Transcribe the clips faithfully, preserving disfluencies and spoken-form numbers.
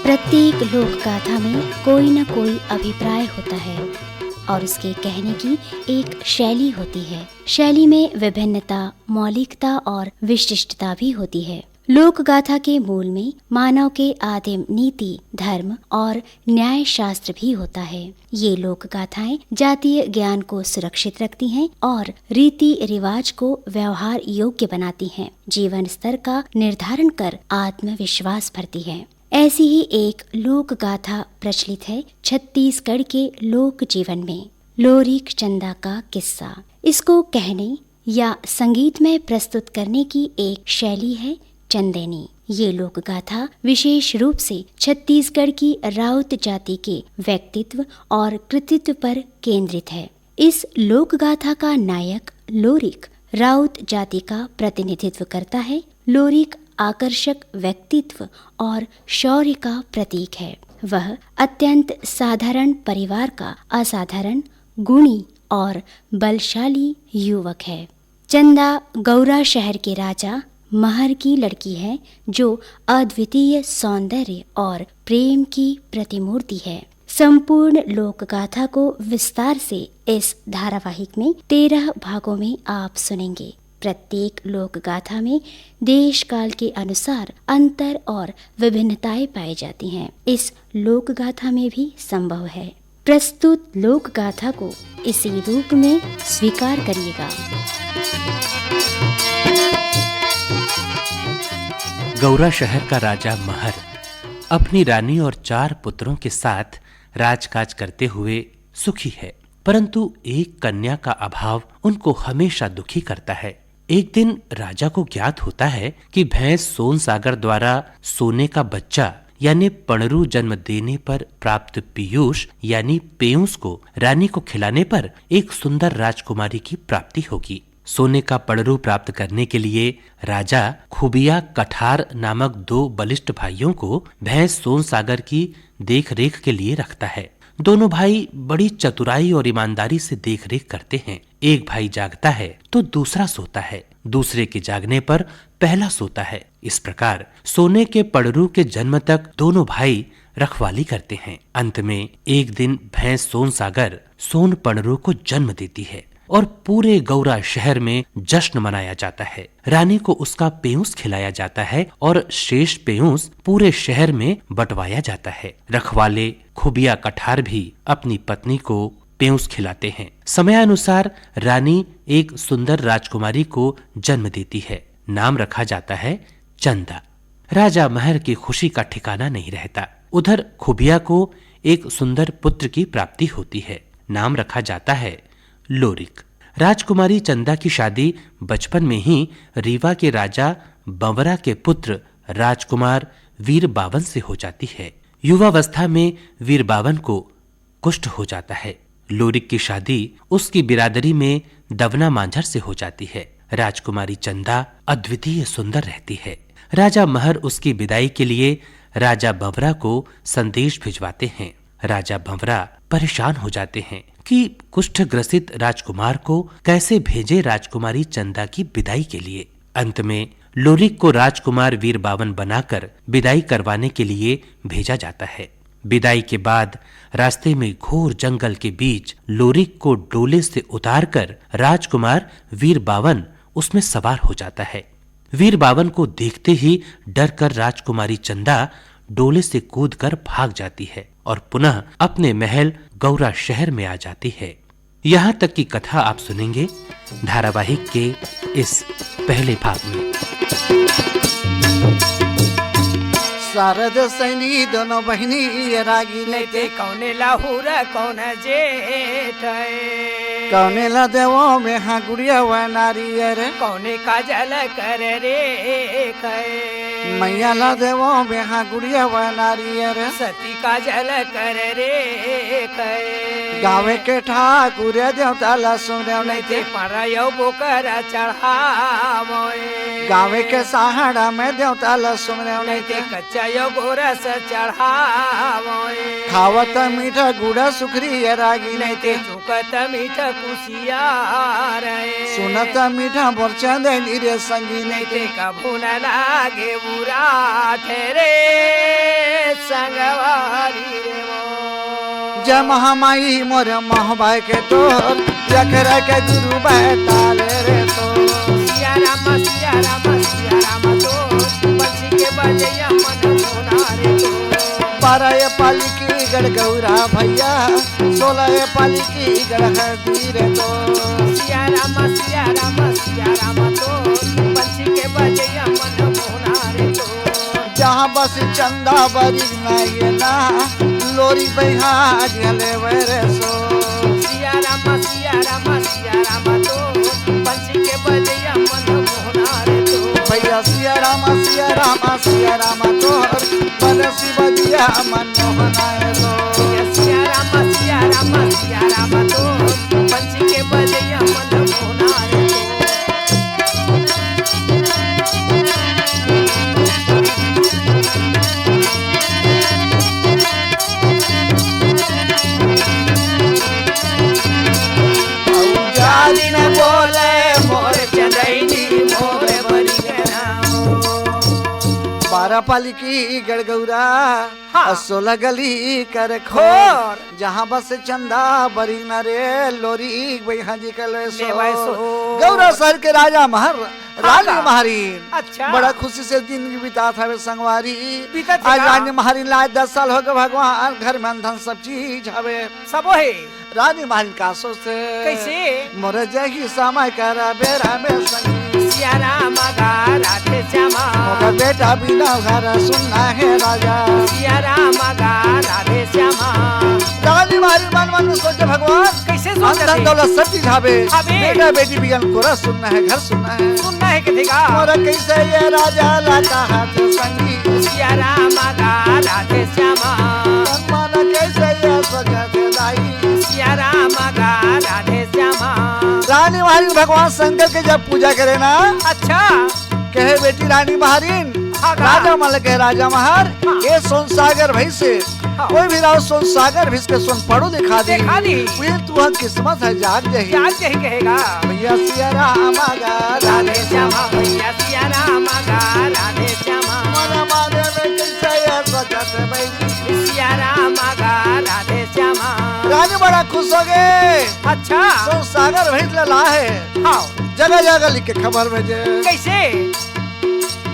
प्रत्येक लोक गाथा में कोई न कोई अभिप्राय होता है और उसके कहने की एक शैली होती है। शैली में विभिन्नता, मौलिकता और विशिष्टता भी होती है। लोक गाथा के मूल में मानव के आदिम नीति, धर्म और न्याय शास्त्र भी होता है। ये लोक गाथाएं जातीय ज्ञान को सुरक्षित रखती हैं और रीति रिवाज को व्यवहार योग्य बनाती हैं, जीवन स्तर का निर्धारण कर आत्मविश्वास भरती है। ऐसी ही एक लोक गाथा प्रचलित है छत्तीसगढ़ के लोक जीवन में, लोरिक चंदा का किस्सा। इसको कहने या संगीत में प्रस्तुत करने की एक शैली है चंदेनी। ये लोक गाथा विशेष रूप से छत्तीसगढ़ की राउत जाति के व्यक्तित्व और कृतित्व पर केंद्रित है। इस लोक गाथा का नायक लोरिक राउत जाति का प्रतिनिधित्व करता है। लोरिक आकर्षक व्यक्तित्व और शौर्य का प्रतीक है। वह अत्यंत साधारण परिवार का असाधारण गुणी और बलशाली युवक है। चंदा गौरा शहर के राजा महर की लड़की है, जो अद्वितीय सौंदर्य और प्रेम की प्रतिमूर्ति है। संपूर्ण लोक गाथा को विस्तार से इस धारावाहिक में तेरह भागों में आप सुनेंगे। प्रत्येक लोक गाथा में देश काल के अनुसार अंतर और विभिन्नताएं पाई जाती हैं। इस लोक गाथा में भी संभव है। प्रस्तुत लोक गाथा को इसी रूप में स्वीकार करिएगा। गौरा शहर का राजा महर अपनी रानी और चार पुत्रों के साथ राजकाज करते हुए सुखी है, परंतु एक कन्या का अभाव उनको हमेशा दुखी करता है। एक दिन राजा को ज्ञात होता है कि भैंस सोन सागर द्वारा सोने का बच्चा यानी पणरू जन्म देने पर प्राप्त पीयूष यानी पेयूष को रानी को खिलाने पर एक सुंदर राजकुमारी की प्राप्ति होगी। सोने का पणरू प्राप्त करने के लिए राजा खुबिया कठार नामक दो बलिष्ठ भाइयों को भैंस सोन सागर की देख रेख के लिए रखता है। दोनों भाई बड़ी चतुराई और ईमानदारी से देख रेख करते हैं। एक भाई जागता है तो दूसरा सोता है, दूसरे के जागने पर पहला सोता है। इस प्रकार सोने के पड़रू के जन्म तक दोनों भाई रखवाली करते हैं। अंत में एक दिन भैंस सोन सागर सोन पड़रू को जन्म देती है और पूरे गौरा शहर में जश्न मनाया जाता है। रानी को उसका पेयूस खिलाया जाता है और शेष पेयूस पूरे शहर में बंटवाया जाता है। रखवाले खुबिया कठार भी अपनी पत्नी को पेयूस खिलाते हैं। समयानुसार रानी एक सुंदर राजकुमारी को जन्म देती है। नाम रखा जाता है चंदा। राजा महर की खुशी का ठिकाना नहीं रहता। उधर खुबिया को एक सुंदर पुत्र की प्राप्ति होती है। नाम रखा जाता है लोरिक। राजकुमारी चंदा की शादी बचपन में ही रीवा के राजा बंवरा के पुत्र राजकुमार वीर बावन से हो जाती है। युवावस्था में वीर बावन को कुष्ठ हो जाता है। लोरिक की शादी उसकी बिरादरी में दवना मांझर से हो जाती है। राजकुमारी चंदा अद्वितीय सुंदर रहती है। राजा महर उसकी विदाई के लिए राजा बंवरा को संदेश भिजवाते हैं। राजा बंवरा परेशान हो जाते हैं कि कुष्ठ ग्रसित राजकुमार को कैसे भेजे राजकुमारी चंदा की विदाई के लिए। अंत में लोरिक को राजकुमार वीर बावन बनाकर विदाई करवाने के लिए भेजा जाता है। विदाई के बाद रास्ते में घोर जंगल के बीच लोरिक को डोले से उतारकर राजकुमार वीर बावन उसमें सवार हो जाता है। वीर बावन को देखते ही डरकर राजकुमारी चंदा डोले से कूदकर भाग जाती है और पुनः अपने महल गौरा शहर में आ जाती है। यहाँ तक की कथा आप सुनेंगे धारावाहिक के इस पहले भाग में। शारद सैनी दोनों बहिनी ये रागी लेते कौने लाहौर कौन जेठ है। कौने ला देवो मेहा गुड़िया व नारियर। कौने काजल कर रे कहे। मैया ला देवो मेहा गुड़िया व नारियर। सती काजल कर रे कहे। गावे के ठाकुर देवता ला सुनेव नहीं ते। परयो बोकर चढ़ावो ए। गावे के सहाड़ा में देवता ला सुनेव नहीं ते। कच्चा यो गोरस चढ़ावो ए। खावत मीठा गुड़ा सुखरी ये रागी नहीं ते। चुकत मीठा कुसियार ए। सुनत मीठा मोर चंदैनी रे संगी नहीं ते। कभू न लागे बुरा ठहरे संगवारी रे वो। जय महामाई मोर महबाय के तोर, जखरा के गुरु बैताले रे तो। सिया राम, सिया राम, सिया राम तो, पंछी के बजैया मन मोहना रे तो। बारह ये पाली की गढ़ गौरा भैया, सोलह ये पाली की गढ़ हरदी रे तो। सिया राम, सिया राम, सिया राम तो, पंछी के बजैया मन मोहना रे तो। जहाँ बस चंदा बरी नाये ना, लोरी बैहा जले वैरे सो। सिया राम, सिया राम, सिया राम तो, पंछी के बजैया मन मोहना रे तो। भैया सिया राम, सिया राम, सिया राम तो, बंसी बजिया मन मोहना रे तो। भैया सिया राम, सिया राम, सिया राम तो, पंछी के बजैया मन मोहना रे तो। जानी न बोले मोर चंदैनी मोर बरिया। बारह पाली की गढ़ गौरा, हाँ। और सोलह गली कर खोर। खोर। जहाँ बस चंदा बरी न रे लोरी बैहा जी कले सो। लेवाय सो। गौरा शहर के राजा महर रानी हाँ। महारिन। अच्छा। बड़ा खुशी से दिन बितात हवे संगवारी। बीतत आज हे का? रानी महारिन ला आज दस साल हो गए भगवान, घर में धन सब चीज हवे। सबो हे। रानी महारिन का सोचथे? कैसे? मोर जही समय कर बेरा में संगी। सिया राम गा राधे श्यामा। मोर बेटा बिना घर सुनना हे राजा। सिया राम गा राधे श्यामा। रानी महारिन मन मन में सोचे भगवान, कैसे सोचत हे? धन दौलत सब चीज हवे। हवे। बेटा बेटी बिना कोरा सुनना हे, घर सुनना हे। सुनना हे कथे का? मोर कैसे ये राजा ला कहा थे संगी। सिया राम गा राधे श्यामा। मन मन कैसे ये सोचत हे दाई। सिया राम गा राधे श्यामा। रानी महारिन भगवान शंकर के जब पूजा करे ना, अच्छा। कहे बेटी रानी महारिन, हाँ, हाँ। राजा महर कहे राजा महर, हाँ। ये सोन सागर भैंस, हाँ। कोई भी राव सोन सागर भैंस के सोन पड़ू दिखा दे। दिखा दी। वे तुहर किस्मत हे जाग जही। जाग जही कहेगा। भैया सिया राम गा राधे श्यामा, भैया सिया राम गा राधे श्यामा। मन मारे में कैसे ये सोचत बैठी। सिया राम गा राधे श्यामा। रानी बड़ा खुश हो गए। अच्छा। सोन सागर भैंस ला लाहे। हाँ। जगह जगह लिख के खबर भेजे। कैसे?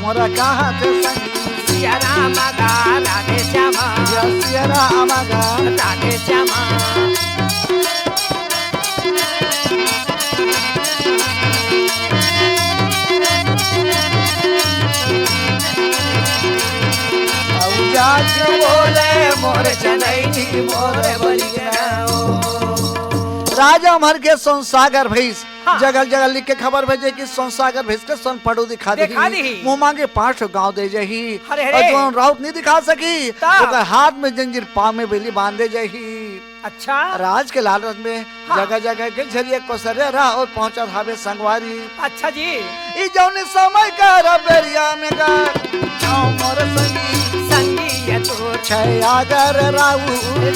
मोर कहा थे संगी। सिया राम गा राधे श्यामा। या सिया राम गा। राधे श्यामा। अब जाके बोले मोर चंदैनी मोर बलिया। राजा महर के सोन सागर भैंस हाँ। जगह जगह लिख के खबर भेजे कि सोन सागर भैंस के सोन पड़ू दिखा दी। दिखा दी। मुँह मांगे पाँच ठो गाँव दे जाही। अरे, अरे। और जोन राउत नहीं दिखा सकी, तब? ओकर हाथ में जंजीर, पाँव में बेली बांध दे जाही। अच्छा। राज के लालच में हाँ। जगह जगह के झरिया कोसरे राउत पहुँचत हवे संगवारी। अच्छा जी। ई जौन समय कर बेरिया में गा, गाँव मोर संगी। संगी ये तोर। छे आगर राउत।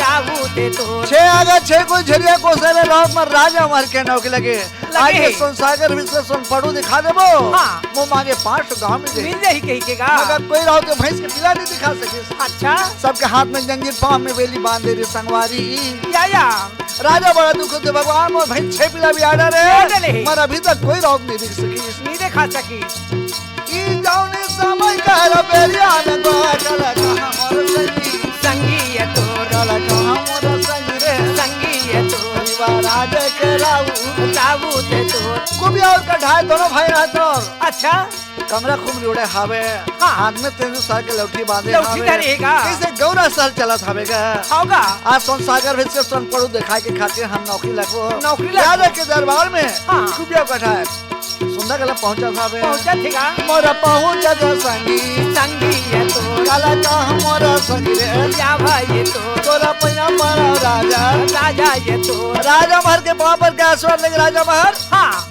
राउत ये तोर। छे आगर छे कोई झरिया कोसरे राउत में राजा महर के नौकी लगे। लगे। आज ये सोन सागर भैंस के सोन पड़ू दिखा देबो। हाँ। मुँह मांगे पाँच ठो गाँव में दे। मिल जाही कही के गा। मगर कोई राउत के भैंस के पीला नहीं दिखा सके। अच्छा। सबके हाथ में जंजीर, पाँव में बेली बांधे रे संगवारी। या, या। राजा बड़ा दुख होथे, भगवान मोर भैंस छे पीला भी आ रहा रे। ले चले। मगर अभी तक कोई राउत नहीं दिख सकी। नहीं दिखा सकी। ई जौन समय कर बेरिया में गा, चल कहाँ मोर संगी। संगी ये तोर। चल कहाँ मोर संगी रे। संगी ये तोर। युवा राज के राउत। राउत ये तोर। कुबिया और कठार दोनों भाई रहत। अच्छा। कमरा खुमरी ओढ़े हावे, हाँ। हाथ में तेंदू सार के लौठी बांधे लौठी हावे। धरे हे का? कइसे गौरा सहर चलत हावे गा? हव गा। आज सोनसागर भइंस के सोनपड़ू देखाय के खातिर हम नौकरी लगबो। नौकरी लगबो। राजा के दरबार में हाँ। कुबिया कढ़ाय। सुंदर कला पहुंचत हावे। पहुंचत हे का? मोरा पहुंचत संगी। संगी ये तोर। काला का मोरा संगी रे। या भाई ये तोर। तोरा पैया मारा राजा। राजा ये तोर। राजा महर के बाबर के आशीर्वाद लेके राजा महर। हाँ।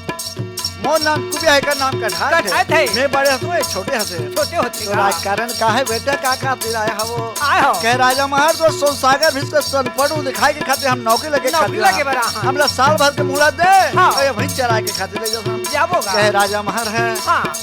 मोर नाम कुबिया हे का नाम कढ़ाय कढ़ाय थे। मैं बड़े हंसू, ए छोटे हंसे। छोटे होथे तो का? राजकारण का हे बेटा, का खातिर आय हवो? आय हो। कहे राजा महर तो सोनसागर भइंस के सोनपड़ू देखाय के खातिर हम नौकरी लगे नौकरी खातिर लगे बर, हाँ। हमला साल भर के मुहलत दे, हाँ। अउ ये भइंस चराय के खातिर ले जाबो हम। जाबो गा। कहे राजा महर हे। हाँ।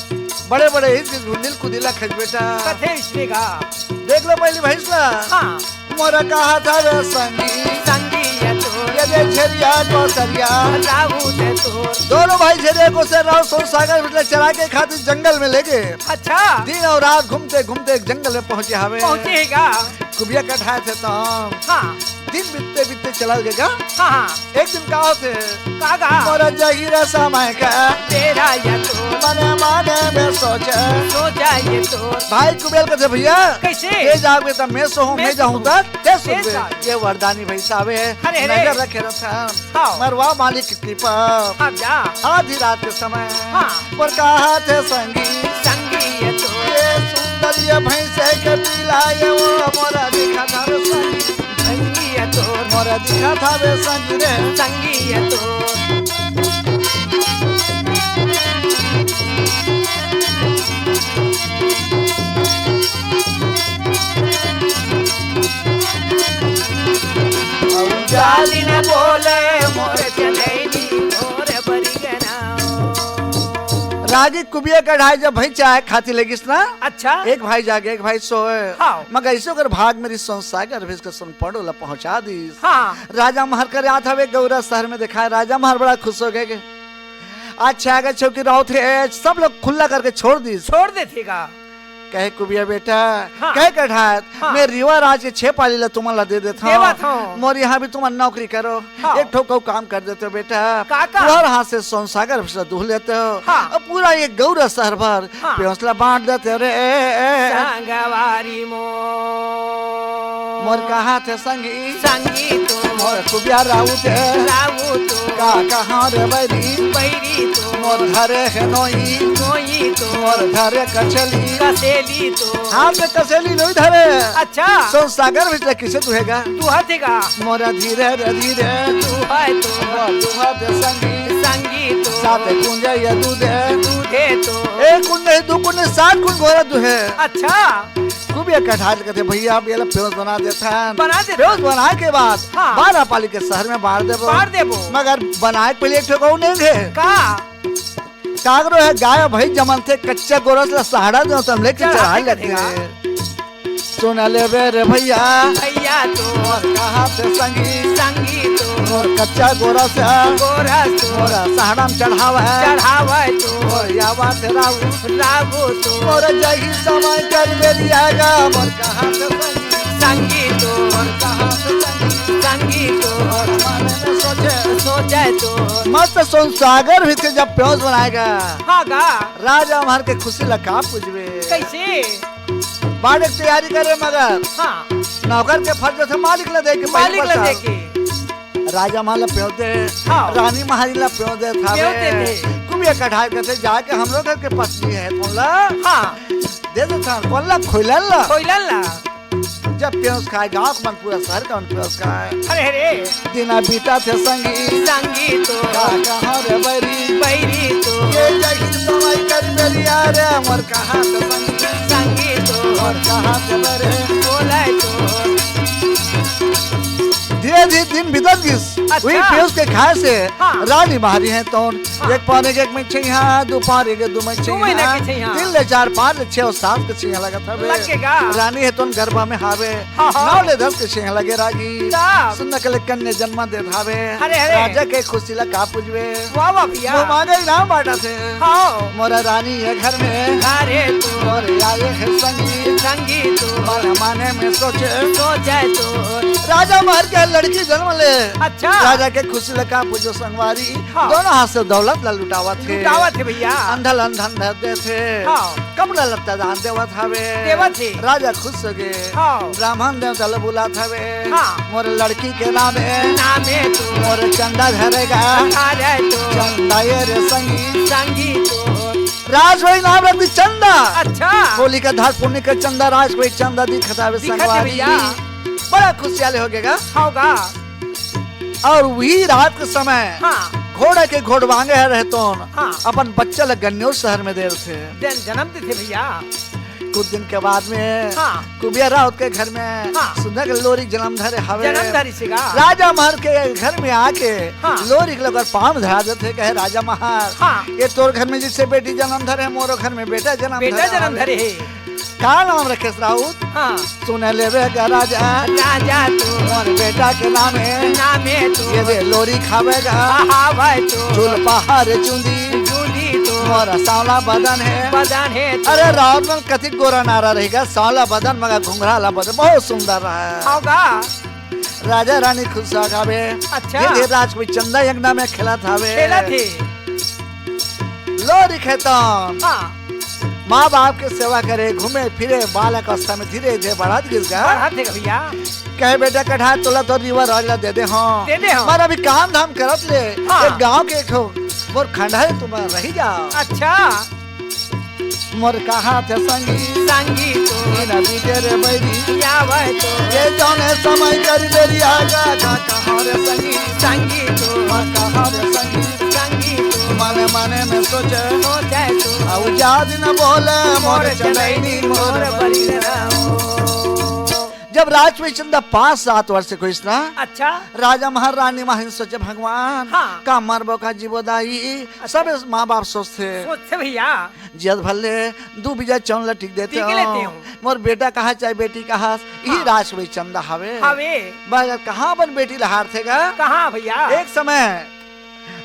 बड़े बड़े ही चीज नील कुदिला खेत बेटा। कथे इसने का? देख लो पहली भइंस ला। हाँ। मोरा कहाथे संगी। संगी ये तोर। ये दे झेरिया कोसरिया। राहू दे तोर। दोनों भाई झेरिया कोसरिया राहू सोनसागर भइंस ला चराय के खातिर जंगल में लेगे। अच्छा। दिन अउ रात घूमते घूमते एक जंगल में पहुंचे हावे। पहुंचे हे का? कुबिया कढ़ाय थे तो। हाँ। दिन बीतते बीतते चला गया। हाँ, हाँ। एक दिन का होथे? का गा? मोरा जहीरा समय का। तेरा या तो। मने मने में सोचे। सोचा ये तो। भाई कुबेर कथे भइया। कइसे? ये जाबे त मैं सोहूं, मैं मैं जाहूं सोहूं। त ते ते सुनबे। जा। ये वरदानी भइंस हावे। अरे, अरे। नजर रखे रथन। हाँ। मरवा मालिक कृपा। अब जा। आधी रात के समय। हाँ। मोर कहाथे संगी। संगी ये तो। ये सुंदर ये भइंस के पिलाय वो मोरा दिखाथे संगी। संगी ये तो। मोरा दिखाथे संगी रे। संगी ये तो। अउ जाली न बोले मोर चलैनी मोर बरिगना। रागी कुबिया कढ़ाय जब भइंस चराय खातिर लेगिस ना। अच्छा। एक भाई जागे, एक भाई सोए। हाँ। मगर अइसे ओकर भाग में रिहिस सोनसागर भइंस के सोनपड़ू ला पहुंचा दिस। हाँ। राजा महर करे आत हवे गौरा सहर में देखाय। राजा महर बड़ा खुश होगे। अच्छा, आगे चौकी राउत हे, सब लोग खुल्ला करके छोड़ दिस। छोड़ देथे का? कहे कुबिया बेटा, हाँ। कहे कढ़ाय, हाँ। मैं रीवा राज के छह पाली ला तुमन ला दे देथंव। देवत हंव। मोर इहां भी तुमन नौकरी करो। हाँ। एक ठो कऊ काम कर देतेव बेटा। का काम? तुंहर हाथ से सोनसागर भइंस ला दूह लेतेव। हाँ। अउ पूरा ये गौरा सहर भर हाँ। पेंवस ला बांट देतेव रे। संगवारी मोर। मोर कहाथे संगी। संगी तो। मोर कुबिया राउत हे। राउत। का कहां रे बैरी। बैरी तो। मोर धरे हे नोई। नोई तो। मोर धरे कछेली। कसेली तो। हाथ में कसेली नोई धरे। अच्छा। सोनसागर भइंस ला कइसे दूहेगा? दूहथे का? मोरा धीरे रे धीरे। दूहे तो। मोर दूहथे संगी। संगी तो। साथे कुंजा ये दूधे। दूधे तो। एक कुंज नहीं, दू कुंज नहीं, सात कुंज घोरा दूहे। अच्छा। कुबिया कढ़ाय कथे, भइया, अब ये ला पेंवस बना देथन। बना देथन। पेंवस बनाय के बाद हाँ। बारह पाली के सहर में बांट देबो। बांट देबो। मगर बनाय के पहली एक ठो कहूं नहीं हे। का? काकरो हे गाय भइंस जमथे, कच्चा गोरस ला सहाड़ा देवत हन, लेके चढ़ाय चढ़ाय लगथे। कथेगा। सुन लेबे रे भइया। भइया तो। मोर कहाथे संगी। संगी तो। मोर कच्चा गोरस। गोरस तो। मोर सहाड़ा में चढ़ावे। चढ़ावे तो। मोर या बात राऊ। राऊ तो। मोर जही समय कर बेरिया गा। मोर कहाथे संगी। संगी तो। मोर कहाथे संगी। संगी तो। मोर माने में सोचे। सोचे तो। मस्त सोनसागर भइंस के जब पेंवस बनाय गा। हाँ गा। राजा महर के खुशी ला का पूछबे। कइसे? बांटे के तैयारी करे मगर हाँ। नौकर के फर्ज हे मालिक ला देके मालिक ला देके। राजा महर ला पेंवस दे, हाँ। रानी महरी ला पेंवस दे थावे। पेंवस दे दे। कुबिया कढ़ाय कथे जाके हमरो घर के पत्नी हे, कोन ला? हाँ। दे देथन, कोन ला? खोइलन ला। खोइलन ला। जब पेंवस खाय, गांव के मन पूरा सहर के मन पेंवस खाय। अरे, अरे। दिना बीतथे संगी। संगी तो। का कहां रे बैरी। बैरी तो। ये जही समय कर बेरिया रे, मोर कहाथे संगी। संगी तो। मोर कहाथे बैरी। बोले तो। धीरे-धीरे दिन बीतत गिस। अच्छा। वही पेंवस के खाय से हाँ। रानी महरी हे तोन हाँ। एक पारी के एक महीना छइहां, दू पारी के दू महीना दू महीना छइहां, के छइहां। तीन ले चार, पांच ले छह अउ सात के छइहां लगत हवे। लगे गा। रानी हे तोन गरभा में हावे। हाँ, हाँ। नौ ले दस के छइहां लगे रागी। तब। सुंदर कले कन्या जन्मा देत हावे। अरे, अरे। राजा के खुशी ला का पूछबे। वाह, वाह भइया। मुंह मांगे इनाम बांटथे। हाँ। मोरा रानी हे घर में। अरे तो। मोर आए हे संगी। संगी तो। मन माने में सोचे। सोचे तो। राजा महर के लड़ी कि जन्म ले अच्छा। राजा के खुशी ल का पूजो संगवारी, हाँ। दोनों हाथ से दौलत ल लुटावत हे। लुटावत हे भैया। अंधा ल अंधा अंधा देथे। हाँ। कपड़ा लत्ता दान देवत हवे। देवत हे। राजा खुश हो गे। हाँ। ब्राह्मण देवता ल बुलात हवे। हाँ। मोर लड़की के नाम हे। नाम हे तो। मोर चंदा धरेगा। धरे तो। चंदा ये रे संगी। संगी तो। राजबाई नाम रखती चंदा। अच्छा। होली का धार पुन्नी का चंदा, राजबाई चंदा दिखत हवे दिखत हे संगवारी। भैया। बड़ा खुशियाले हो गेगा। होगा। और वही रात के समय हाँ। घोड़ा के घोड़वांगे ह रहतोन, हाँ। अपन बच्चा ल गन्नौर शहर में दे देथे। जन-, जन्म देथे भैया। कुछ दिन के बाद में हाँ। कुबिया राउत के घर में हाँ। सुंदर के लोरिक जन्म धरे हवे। जन्म धरी सिगा। राजा महर के घर में आके हाँ। लोरिक ल ओकर पाँव धरा देथे, कहे, "राजा महर, हाँ। ये तोर घर में जैसे बेटी जन्म धरे, मोरो घर में बेटा जन्म बेटा धरे जन्म हवे।" धरे हे। का नाम रखेस राउत? हाँ। सुन लेबे गा राजा। राजा तू। मोर बेटा के नाम हे। नाम हे तू। ये दे लोरी खावे गा। हाँ, हाँ, भाई तू। चूल पहाड़ चुंदी। चुंदी तू। मोर सांवला बदन हे। बदन हे तू। अरे राउत मन कतिक गोरा नारा रहिगा, सांवला बदन मगर घुंघराला बदन बहुत सुंदर रहा। होगा। राजा रानी खुश हो जाबे। अच्छा। ये दे राजबाई चंदा अंगना में खेलत हवे। खेलत हे। लोरिक हे तो हाँ। माँ बाप के सेवा करे, घूमे फिरे, बालक अवस्था में धीरे धीरे बढ़त गिस गा। बढ़त हे भैया। कहे, "बेटा कठा तोला तो रिवर राज ला दे दे हो। दे दे हो। पर अभी काम धाम करत ले, हाँ। एक गाँव के एक ठो मोर खंडहर तुम रही जाओ।" अच्छा। मोर कहाथे संगी, संगी तो। बिना बीते रे बैरी, या भाई तो। ये जौने समय कर देरी आगा, का कहा रे संगी, संगी तो। मोर कहाथे संगी, संगी तो। मने मने में सोचे, सोचे तो। अब जा दिन बोले, मोर मोर चंदैनी, चंदैनी, मोर मोर बरी बरी राम। जब राजबाई चंदा पाँच सात वर्ष के होइस ना, अच्छा। राजा महर रानी महर सोचे, "भगवान, हाँ। का मरबो का जीवो दाई?" अच्छा। सब माँ बाप सोचथे। सोचथे भैया। जियत भर ले दू बीजा चौन ला टिक देते टिक लेते हो। हो। मोर बेटा कहा चाहे बेटी कहा, यही हाँ। राजबाई चंदा हवे। हवे। मगर कहाँ अपन बेटी ला हारथे गा? कहाँ भैया? एक समय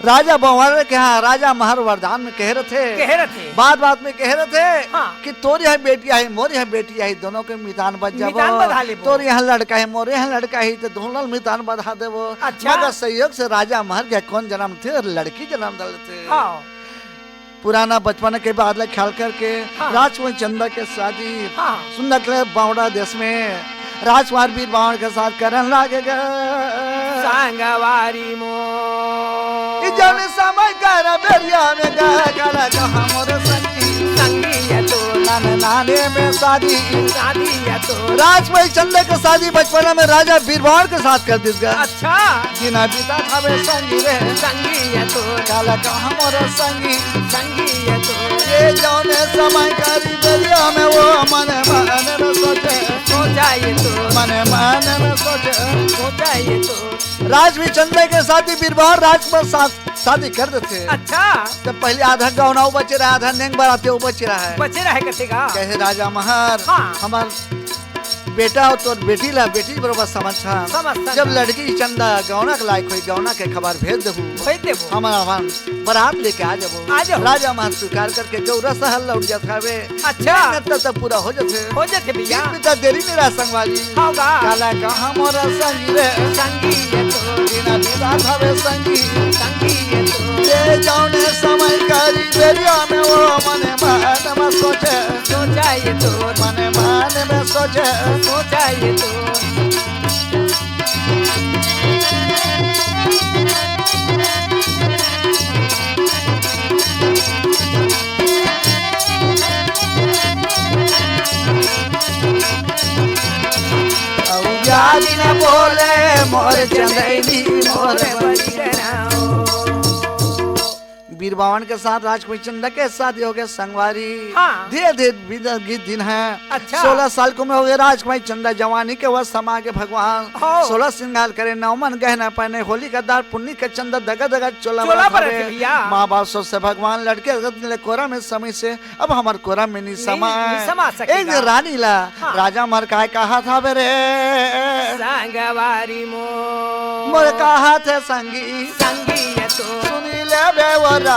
राजा बंवाल के यहाँ राजा महर वरदान में कहे रथे। कहे रथे। बात बात में कहे रथे हाँ। कि तोर यहाँ बेटी आई, मोर यहाँ बेटी आई, दोनों के मितान बच जाबो। मितान बधा लेबो। तोर यहाँ लड़का है, मोर यहाँ लड़का है, तो दोनों मितान बधा देबो। अच्छा। मगर संयोग से राजा महर के कौन जन्म थे और लड़की जन्म दे लेथे। हाँ। पुराना बचपन के बात ला ख्याल करके हाँ। राजकुमारी चंदा के शादी हाँ। सुंदर के बावड़ा देश में राजकुमार बीर बावड़ के साथ करन लागेगा। संगवारी मो। ई जौन समय कर बेरिया में गा, काला कहा मोर संगी। संगी है तो। नाने नाने में शादी। शादी है तो। राजकुमारी चंदा के शादी बचपना में राजा बीर बावड़ के साथ कर दिस गा। अच्छा। जिना बीता खावे संगी रे। संगी है तो। काला कहा मोर संगी। संगी है तो। ये जौने समय करी बेरिया में वो मने मन में सोचे। सोचा ये तो। मने मन में सोचे। सोचा ये तो। राजवी चंद्र के साथ ही बीरबहार राजकुमार साथ शादी कर देथे। अच्छा। तो पहले आधा गौना वो बचे रहा, आधा नेंग बराते वो बचे रहा है। बचे रहे कथे का? कहे राजा महर, हाँ। हमार बेटा हो तो बेटी ला, बेटी बरोबर समझ था। समझ था। जब लड़की चंदा गौना के लायक होई, गौना के खबर भेज देबू। भेज देबू। हमारा वहाँ बारात लेके आ जाबो। आ जाओ। राजा महर स्वीकार करके गौरा सहल लौट जात हवे। अच्छा। नेंग नत्ता तब पूरा हो जाथे। हो जाथे भैया। दिन बीता देरी मेरा संगवारी। होगा। काला कहा मोरा संगी रे। संगी ये तो। बिना बिना भावे संगी। संगी ये तो। ये जौने समय करी बेरिया में वो मने मन में सोचे। सोचा ये तो। मने मन में सोचे। सोचा ये तो। अउ जानी न बोले मोर चंदैनी मोर बलिया। बीर बावन के साथ राजकुमारी चंदा के शादी हो गए संगवारी। हाँ। धीरे धीरे बीत गए दिन है। अच्छा। सोलह साल के उम्र हो गए राजकुमारी चंदा जवानी के वश समा के भगवान। हो। सोलह श्रृंगार करे नौ मन गहना पहने होली का दार पुन्नी का चंदा दगा दगा चोला चोला बरत बरत हवे। भैया। माँ बाप सोच से भगवान लड़के अगर ले कोरा में समय से अब हमार कोरा में नहीं नहीं, समा नहीं है। समा सकेगा। एक रानी ला हाँ। राजा मर काय कहा था बे रे। संगवारी मो। मोर कहा थे संगी। संगी ये तो। सुनी ले बे वो रानी।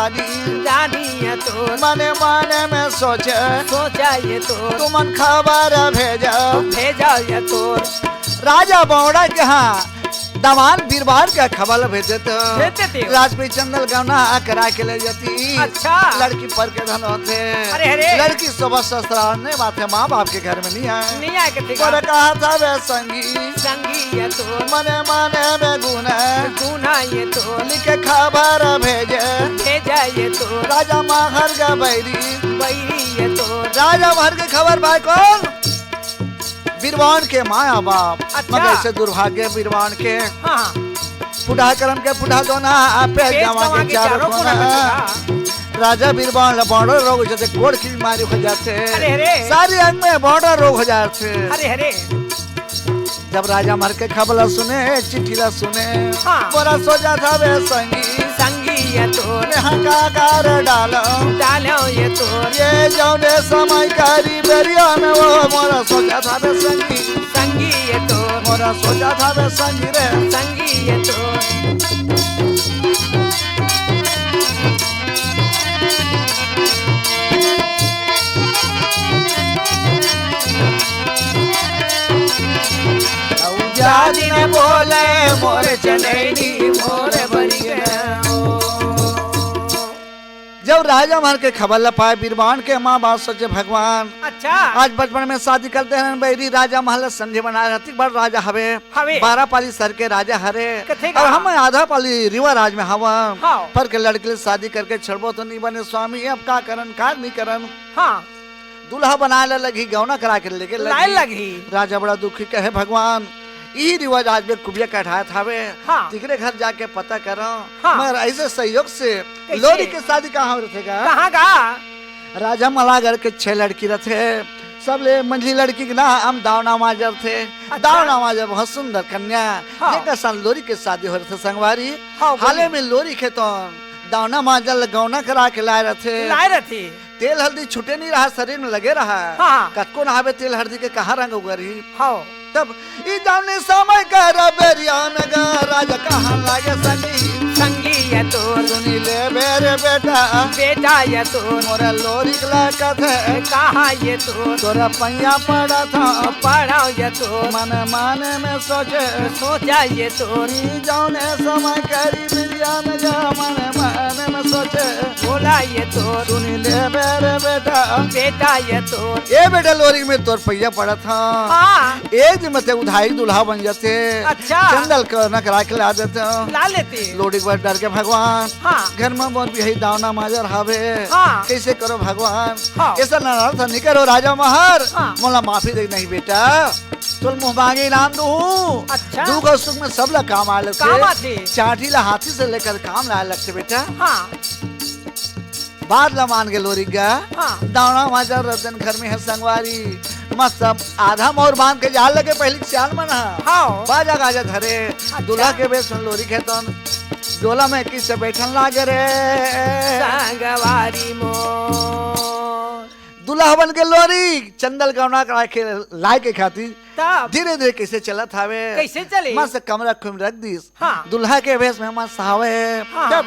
रानी ये तो। मने मने में सोचे। सोचा ये तो। तुमन खबर भेजा। भेजा ये तो। राजा बौड़ा के हाँ सामान बीरबान के खबर ल भेज देते हो। भेज देते हो। राजकुमारी चंदल गौना करा के ले जाती। अच्छा। लड़की पर के धन होते। अरे, अरे। लड़की सुबह ससुराल ने बात है माँ बाप के घर में नहीं आए। नहीं आए के ठीक और है। कहा था वे संगी। संगी ये तो। मने मने में गुना। गुना ये तो। लिखे खबर भेजे। भेजा ये तो। राजा महर का बैरी। बैरी ये तो। राजा महर के खबर भाई कौन? बीरबान के माया बाप। अच्छा। मगर से दुर्भाग्य बीरबान के। हाँ। पुढ़ा करम के पुढ़ा दोना, आपे पेट जमा कमा के के चारों चारों कोना कोना। कटेगा। राजा बीरबान ला बॉर्डर रोग जैसे कोढ़ की बीमारी हो जाते। अरे, अरे। सारी अंग में बॉर्डर रोग हो जाते। अरे, अरे। जब राजा महर के खबर ला सुने, चिट्ठी ला सुने, हाँ। बोला सोचा था वे संगी। संगी ये तो। मैं हाहाकार डालो। डालो ये तो। ये जौने समय करी बेरिया में वो मोरा सोचा था वे संगी। संगी ये तो। मोरा सोचा था वे संगी रे। संगी ये तो। अउ जा दिन बोले मोर चनैनी मोर बरिया। जब राजा महर के खबर ल पाए बीरबान के माँ बाप सोचे भगवान। अच्छा। आज बचपन में शादी करते हैं बैरी राजा महर ल समझे बना रहती बड़ राजा हवे। हवे। बारह पाली सर के राजा हरे। कथे का? और हम आधा पाली रिवा राज में हवा। हाँ। पर के लड़की ले शादी करके छड़बो तो नहीं बने स्वामी, अब का करन, का नहीं करन? हाँ। दूल्हा बनाए ला लगही, गौना करा के लेके लाए लगही। लगही। राजा बड़ा दुखी कहे, "भगवान, ई रिवाज आज में कुबिया कटात हावे। हाँ। तिकरे घर जाके पता करो।" हाँ। मगर ऐसे संयोग से कैसे? लोरी के शादी कहाँ हो रथे गा? कहाँ गा? राजा मलागर के छह लड़की रथे, सबले मंझली लड़की के नाम दावना माजर थे। अच्छा। दावना माजर बहुत सुंदर कन्या, हाँ। जेकर संग लोरी के शादी हो रथे संगवारी। हाँ, बोलिए। हाले में लोरी के तो दावना माजर ल गौना करा के लाए रथे। लाए रथे। तेल हल्दी छूटे नहीं रहा, शरीर में लगे रहा। हाँ। कतको नहावे तेल हल्दी के कहाँ रंग उगरही? हाँ। तब ई जाने समय का रबेरिया में गा राजा कहाँ लागे संगी। संगी ये तो। सुनी ले मेरे बेटा। बेटा ये तो। मोरा लोरी ला कथे। कहा ये तो। तोरा पैया पड़ा था। पड़ा ये तो। मन माने में सोचे। सोचा ये तो। ई जाने समय करी बिरिया में गा मन माने में सोचे। बोला ये तो। सुनी ले मेरे बेटा। बेटा ये तो। ए बेटा लोरी में तोर पैया पड़ा था। हाँ। ए दिन में ते उधारी दूल्हा बन जाते। अच्छा। चंदल के नकरा के ला देते। ला लेते। लोरी के बाद डर के भगवान। हाँ। घर में बहुत भी है दावना माजर हावे। हाँ। कैसे करो भगवान? हाँ। ऐसा नाराज था, नहीं करो राजा महर। हाँ। मोला माफी दे नहीं बेटा। तोल मुँह मांगे इनाम दूँ। अच्छा। दुख और सुख में सब ला काम आ लगते। काम आथे। चाटी ला हाथी से लेकर काम लाए लगते बेटा। हाँ। बात ला मान के लोरी गा। हाँ। दावना माजर रतन घर में है संगवारी। मस्त आधा मोर बांध के जाल लगे पहली सियान मन हा। हाँ। बाजा गाजा धरे। अच्छा। दूल्हा के बेस में लोरी खेतन। डोला में किसे बैठन लागे रे। संगवारी मोर। दूल्हा बन के लोरी चंदल गौना करा के लाए के खातिर तब? धीरे धीरे कैसे चलत हावे। कैसे चली? मस्त कमरा खुम रख दीस। हाँ। दूल्हा के भेष में मस्त हावे। हाँ। जब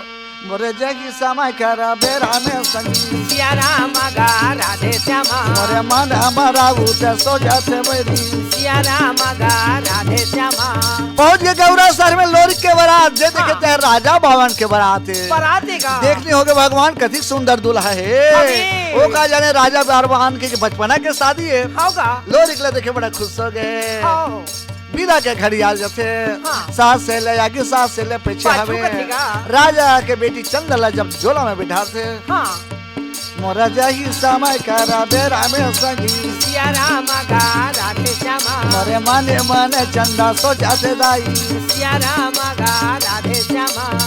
मोरे जगी समय कर बेरा में संगी। सिया राम गा राधे श्यामा। मोरे मन हमारा उठे सो जाते बैरी। सिया राम गा राधे श्यामा। पहुंच गए गौरा शहर में लोरी के बारात, जे देखे हाँ। चाहे राजा भवन के बारात है। बारात है का? देखनी होगे भगवान कतिक सुंदर दूल्हा है। अबे। वो का जाने राजा भवन के बचपना के शादी है। होगा। लोरी के लिए देखे बड़ा खुश हो गए। हाँ। बिदा के घड़ी आ जाथे। हाँ। सास से ले आगे, सास से ले पीछे पाछू हवे। कथी का? राजा के बेटी चंदला जब झोला में बिठाथे। हाँ। मोरा जाही समय करा बेरा में संगी। सिया राम गा राधे श्यामा। मोरे मने मने चंदा सोचाथे दाई। सिया राम गा राधे श्यामा।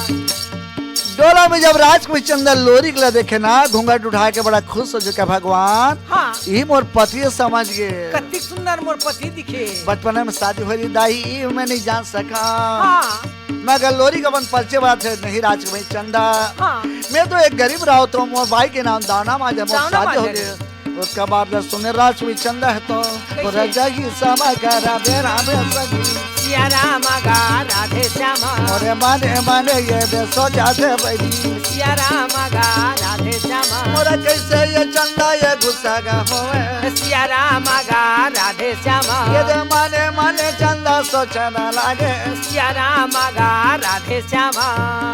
डोला में जब राजकुमारी चंदा लोरी के ला देखे ना, घूंघट उठा के बड़ा खुश हो चुका भगवान। हाँ। ई मोर पति समझ गए। कतिक सुंदर मोर पति दिखे। बचपन में शादी हो रही दाई, ई मैं नहीं जान सका। हाँ। मगर लोरी का अपन परिचय बात है नहीं राजकुमारी चंदा। हाँ। मैं तो एक गरीब रहा तो मोर बाई के नाम दावना माजर मोर दावना शादी हो माजर। गए। उसका बाद ला सुने राजकुमारी चंदा है तो कैसे? वो राजा ही समा करा बेरा में सगी। सिया राम गा राधे श्यामा। मोरे माने माने ये दे सो जाते बैरी। सिया राम गा राधे श्यामा। मोरा कैसे ये चंदा ये घुस सगा होवे। सिया राम गा राधे श्यामा। ये दे मने मने चंदा सोचे न लागे। सिया राम गा राधे श्यामा।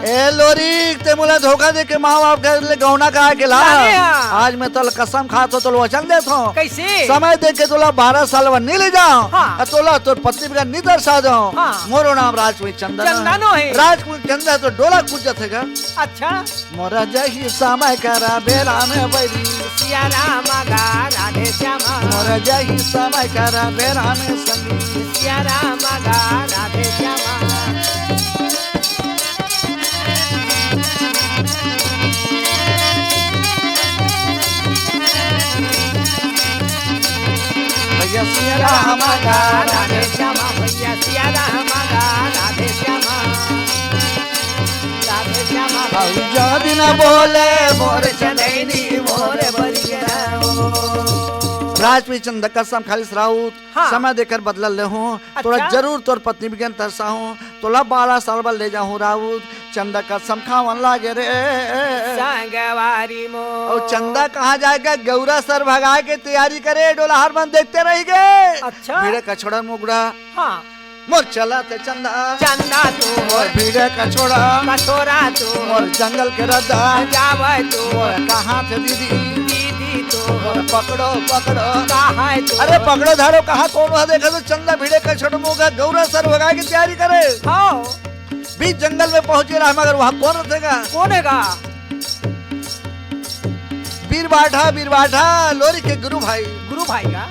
ए लोरी, ते मोला धोखा दे के माँ बाप घर ले गौना करा के ला। लाने हाँ। आज मैं तोला कसम खात हों, तोला वचन देत हों। कैसे? समय दे के तोला बारह साल बर नी ले जाओं। हाँ। अउ तोला तोर पत्नी बगैर नी दर्शा देवों। हाँ। मोरो नाम राजकुमार चंदन। चंदन हे। राजकुमार चंदन तो डोला कूद जाथे गा। अच्छा। मोर जही समय करा बेरा में बैरी। सिया राम गा राधे श्यामा। मोर जही समय करा बेरा में संगी। सिया राम गा राधे श्यामा। भैया सिया राम गा राधे श्यामा, भैया सिया राम गा राधे श्यामा। राधे श्यामा। भैया दिन बोले मोर चनैनी मोर बरिया ओ। राजवीर चंदा कसम खालिस राउत, हाँ। समय देकर बदला लेहूं, तोला अच्छा। जरूर तोर पत्नी बगैर तरसाहूं, तोला बारह साल बर ले जाहूं राउत, चंदा कसम खावन लागे रे। संगवारी मोर। अउ चंदा कहाँ जाय गा, गौरा सर भगाय के तैयारी करे, डोला हर मन देखते रहि गे। अच्छा। भिड़े कछोड़ा मुगड़ा। हाँ। मोर चला थे चंदा। चंदा तो। मोर भिड़े कछोड़ा। कछोड़ा तो। मोर जंगल के रद्दा। जावे तो। मोर कहाँ थे दीदी। दीदी तो। मोर पकड़ो, पकड़ो। कहाँ है तो। अरे पकड़ो धारो, कहाँ कौन हे देखा तो चंदा भिड़े कछोड़ा मुगड़ा गौरा सर भगाय के तैयारी करे। हाँ। बीच जंगल में पहुंचे रहा, मगर वहाँ कौन रथे गा? कौन हे गा? बीर बाठा, बीर बाठा, लोरी के गुरु भाई। गुरु भाई का?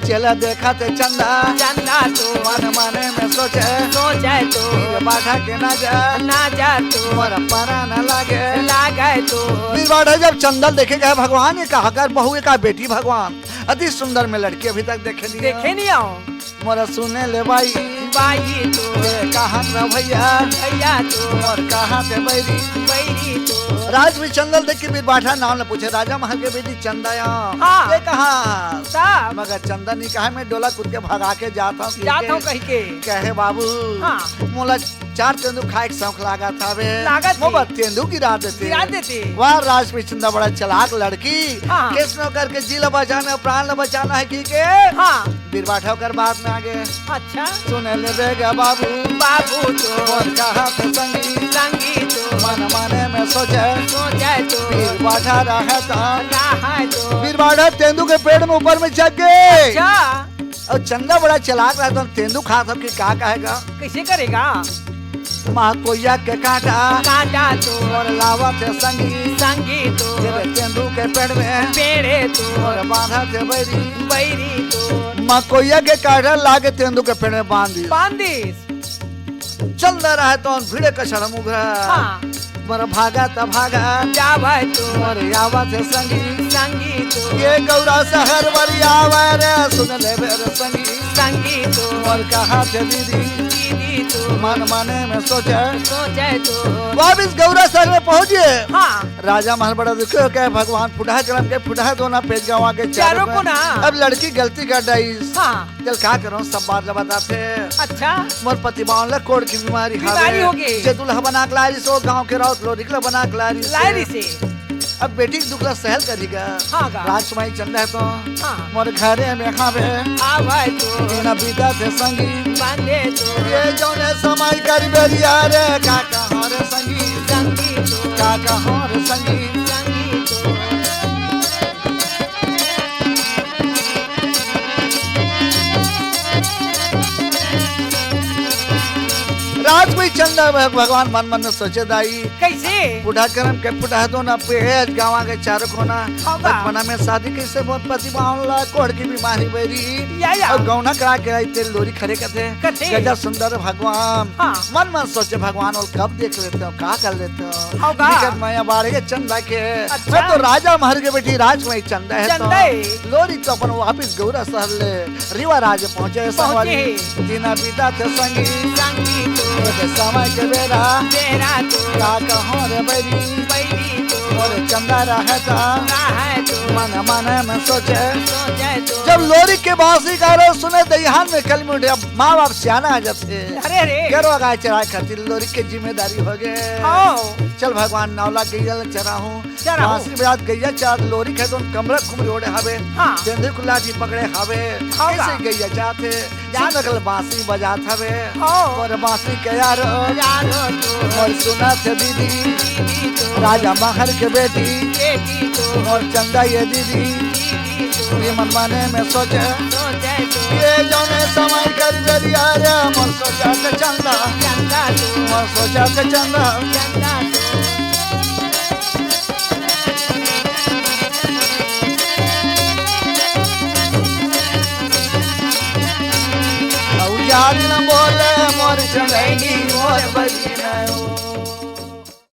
चला देखा थे चंदा। चंदा तो। मन मने में सोचे। सोचे तो। बीर बाठा के ना जा। ना जा तो। मोर परा न लागे। लागे तो। बीर बाठा जब चंदा ल देखे गा भगवान, ये कहा कर बहू, ये का बेटी भगवान, अति सुंदर में लड़की अभी तक देखे नहीं देखे हो। नहीं आओ। मोर सुने ले बाई। बाई तो। ए कहाँ रे भैया। भैया तो। मोर कहाँ थे बैरी। बैरी तो। राजवीर चंदा ल देख के बीर बाठा नाम ल पूछे, राजा महर के बेटी चंदा या। हाँ। ये कहाँ? साहब। मगर चंदा नी कहा, मैं डोला कूद के भगा के जात हों। जात हों कहि के। कहे बाबू। हाँ। मोला चार तेंदू खाय के शौक लागत हवे। लागत मोर हे। बर तेंदू गिरा देते। गिरा देते। वाह, राजवीर चंदा बड़ा चालाक लड़की। हाँ। कइसनो करके जी ला बचाना हे, प्राण ला बचाना हे, ठीक हे? हाँ। बीर बाठा ओकर बात में आगे। अच्छा। सुने ले बेगा बाबू। बाबू तो। मोर कहा थे संगी। संगी तो। मन मने में सोचे। सोचे तो। बीर बाठा रहे तो। रहे तो। बीर बाठा तेंदू के पेड़ में ऊपर में चढ़ गे। अच्छा। अउ चंदा बड़ा चालाक रहा तो तेंदू खात हों कि का कहे गा? कइसे करे गा? माँ कोइया के कांटा। कांटा तो। मोर लावत हे संगी। संगी तो। तेरे तेंदू के पेड़ में। पेड़े तो। मोर बांधत हे बैरी। बैरी तो। माँ कोइया के कांटा लाके तेंदू के पेड़ में बांध दिस। बांध दिस। चंदा रहे तो भिड़े कछोड़ा मुगड़ा। हाँ। मोर भागत भागत। जावे तो। मोर आवत हे संगी। संगी तो। ये गौरा सहर बरी आवे रे, सुन ले बेर संगी। संगी तो। मोर कहा थे दीदी। दीदी तो। मन मने में सोचे। सोचे तो। वापिस गौरा सहर में पहुंचे। हाँ। राजा महर बड़ा दुखी हो के भगवान फुटहा करम के फुटहा दोना पेज गवा के चारों चारों कोना। कोना। अब लड़की गलती कर डाइस। हाँ। चल का करों, सब बात ला बताथे। अच्छा। मोर पति बावन ला कोढ़ के बीमारी बीमारी हावे। होगे। जे दूल्हा बना के लाय रिहिस ओ गांव के राउत लोरिक ला बना के लाय रिहिस। लाय रिहिस। अब बेटी के दुख ला सहल करही गा। हाँ गा। राजकुमारी चंदा हे तो। हाँ। मोर घरे में हावे। हावे तो। बिना बिदा थे संगी। बांधे तो। ये जौने समय कर बेरिया रे, का कहों रे संगी। संगी तो। का कहों रे संगी। संगी तो। राजकुमारी चंदा भगवान मन मन में सोचे दाई। कइसे? फुटहा करम के फुटहा दोना पेज गवा के चारों कोना। हाँ बा। बचपना में शादी कइसे मोर पति बावन ला कोढ़ के बीमारी बैरी। या, या। अउ गौना करा के आई तेल लोरी खरे कथे। कथे। गजा सुंदर भगवान। हाँ। मन मन सोचे भगवान ओला कब देख लेथों, का कर लेथों। हाँ बा। निकट मया बाढ़ गे चंदा के। अच्छा। मैं तो राजा महर के बेटी राजकुमारी चंदा हे तो। चंदा हे। लोरी तो अपन वापिस गौरा सहर ले रीवा राज पहुंचे संगवारी। पहुंचे। दिन बिता थे संगी। संगी तो। ये समय के बेरा। बेरा तो। का कहों रे बैरी। बैरी तो। मोर चंदा रहे तो। रहे तो। मन मन में सोचे। सोचे तो। जब लोरिक के बांसुरी के आवाज सुने, दइहान में कलमी उठे। अब माँ बाप सियाना आ जाथे। अरे रे। गरवा गाय चराए खातिर लोरिक के जिम्मेदारी हो गे। आओ। चल भगवान नौला गइया ल चराहूँ। चराहूँ। बांसुरी बजात गइया चरात लोरिक हे, तो कमरा खुमरी ओढ़े हवे। हाँ। तेंदे कुलाठी पकड़े हवे। हाँ। कइसे गइया जाथे? जाथे। सुन कल बांसुरी बजात हवे। हाँ। मोर बांसुरी के यार। यार हो तू। मोर सुनत हे दीदी। दीदी तू। राजा महर के बेटी। बेटी तू। मोर चंदा ये दीदी। दीदी तू। ये मन माने में सोचे। सोचे तू। ये जौने समय कर बेरिया रे, मोर सोचत चंदा। चंदा तू। मोर सोचत चंदा। चंदा तू। अउ यार न बोले मोर चंदैनी, मोर बहिन।